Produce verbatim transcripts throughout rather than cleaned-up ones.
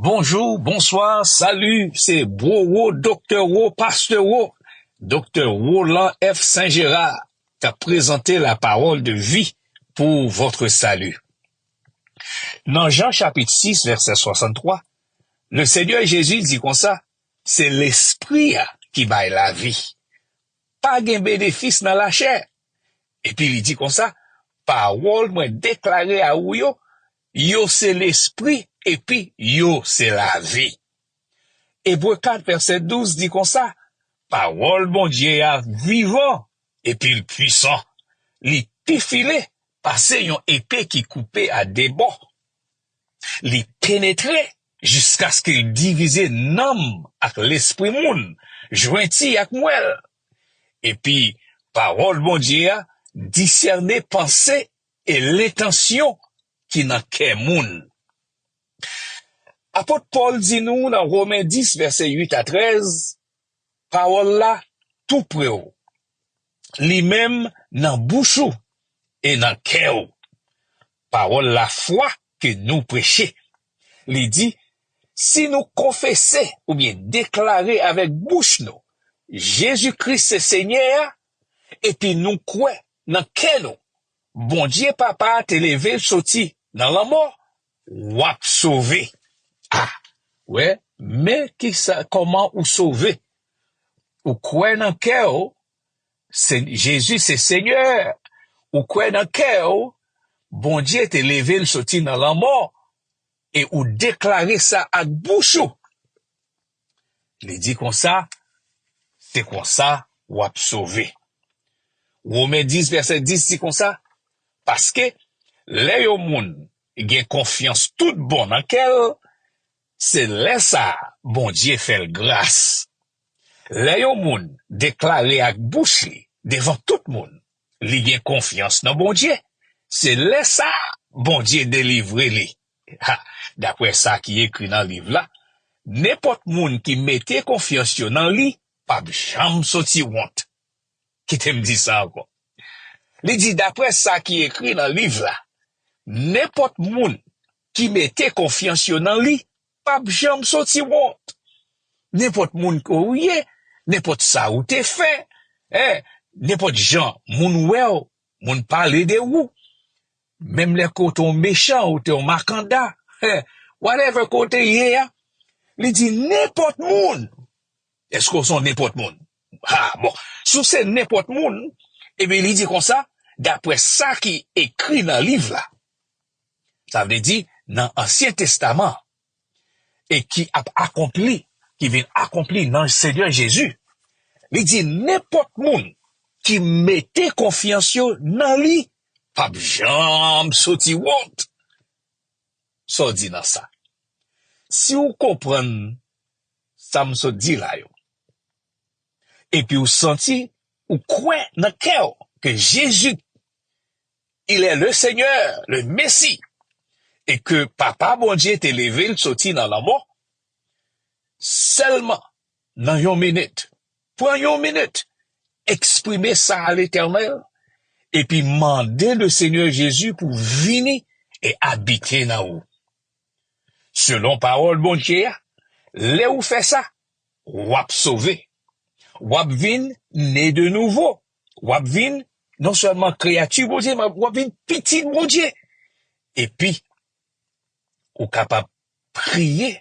Bonjou, bonswa, sali, se Bro Wo, Doktè Wo, Pastè Wo, Doktè Roland F. Saint Gérard, k ap prezante la parole de vie pour votre salut. Nan Jan chapit sis, vèsè swasanntwa, le Senyè Jezi di konsa, se Lespri a ki bay lavi. Pa gen benefis nan lachè. Epi li di konsa, pawòl mwen deklare a ou yo, yo se lespri epi yo se lavi. Ebre kat vèsè douz di konsa, pawòl Bondye a vivan epi l pwisan. Li pi file pase yon epe ki koupe a de bò. Li penetre jiskaske l divize nanm ak lespri moun, jwenti ak mwèl. Epi, pawòl Bondye a disène panse e lentansyon ki nan kè moun. Apot Pòl di nou nan Women dis, vèsè uit a trèz, pawòl la tou pre w. Li menm nan bouch ou e nan kè w. Pawòl lafwa ke nou preche. Li di, si nou konfese oubyen deklare avèk bouch nou Jezi Kris se Senyè a, epi nou kwè nan kè nou Bondye Papa a te leve l soti nan lanmò, w ap sove. A, wè, men kisa, kòman ou sove. Ou kwè nan kè w, se, Jezi se Senyè. Ou kwè nan kè w, Bondye te leve l soti nan lanmò, e ou deklare sa ak bouch ou. Li di konsa, se konsa w ap sove. Women dis, vèsè dis di konsa, paske lè yon moun gen konfyans tout bon nan kè l, se lè sa a Bondye fè l gras. Lè yon moun deklare ak bouch li devan tout moun, li gen konfyans nan Bondye, se lè sa a Bondye delivre li. Ha, daprè sa ki ekri nan liv la, nenpòt moun ki mete konfyans yo nan li p ap janm soti wont. Kite m di sa ankò. Li di, daprè sa ki ekri nan liv la, nenpòt moun ki mete konfyans yo nan li p ap janm soti wont. Nenpòt moun ke w ye, nenpòt sa ou te fè, eh, nenpòt jan moun wè w, moun pale de ou, menm lè ke w te yon mechan, ou te yon makanda, eh, whatever kote w ye a, li di nenpòt moun. Èske w se yon nenpòt moun? Ha, bon, si w se nenpòt moun, ebyen, li di konsa, daprè sa ki ekri nan liv la, sa vle di nan Ansyen Testaman, e ki ap akonpli, ki vin akonpli nan Senyè Jezi, li di nenpòt moun ki mete konfyans yo nan li p ap janm soti wont. Sa w di nan sa? Si w konprann sa m sot di la yo, epi w santi, ou kwè nan kè w ke Jezi, il est le Seigneur, le Messie, e ke Papa Bondye te leve l soti nan lanmò, sèlman nan yon minit, pran yon minit, eksprime sa a Letènèl, epi mande le Senyè Jezi pou vini e abite nan ou. Selon pawòl Bondye a, lè ou fè sa, w ap sove. W ap vin ne de nouvo. W ap vin non sèlman kreyati Bondye, men w ap vin pitit Bondye. Epi, ou kapab priye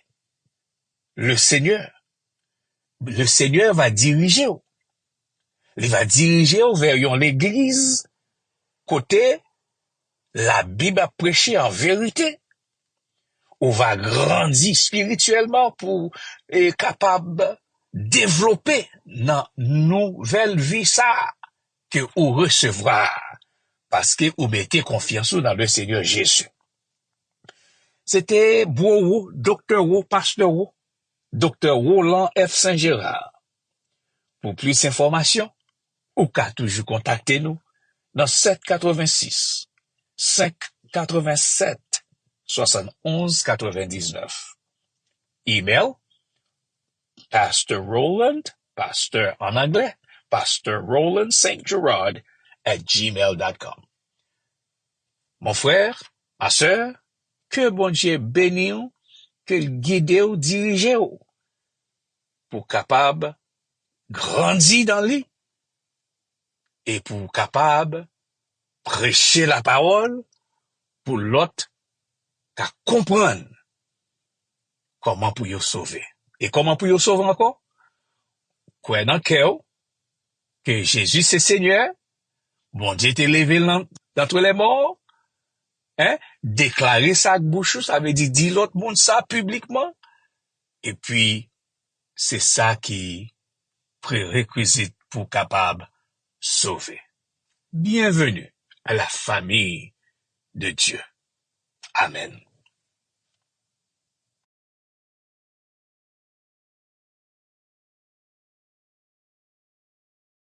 le Senyè. Le Senyè va dirije w. Li va dirije w vè yon legliz kote Labib ap preche an verite. Ou va grandi espirityèlman pou, e, kapab devlope nan nouvèl vi sa a ke ou resevwa a, paske ou mete konfyans ou nan le Senyè Jezi. Se te Bro Wo, Doktè Wo, Pastè Wo, Doktè Roland F. Saint Gérard. Pou plis enfòmasyon, ou ka toujou kontakte nou nan sèt katrevensis, senk katrevensèt, swasannonz katrevendiznèf. Email, Pastor Roland, Pastor an anglè, Pastor Roland Saint Gerard at gmail dot com. Mon frère, ma sœur, ke Bondye beni w ke l gide w, dirije w, pou w kapab grandi nan li, e pou w kapab preche lapawòl pou lòt ka konprann kòman pou yo sove. E kòman pou yo sove ankò? Kwè nan kè w ke Jezi se Senyè, Bondye te leve l nan, d'antre lè mò, en, deklare sa ak bouch ou, sa vle di, di lòt moun sa piblikman, epi se sa ki prerekwizit pou w kapab sove. Bienvenue à la famille de Dieu. Amèn.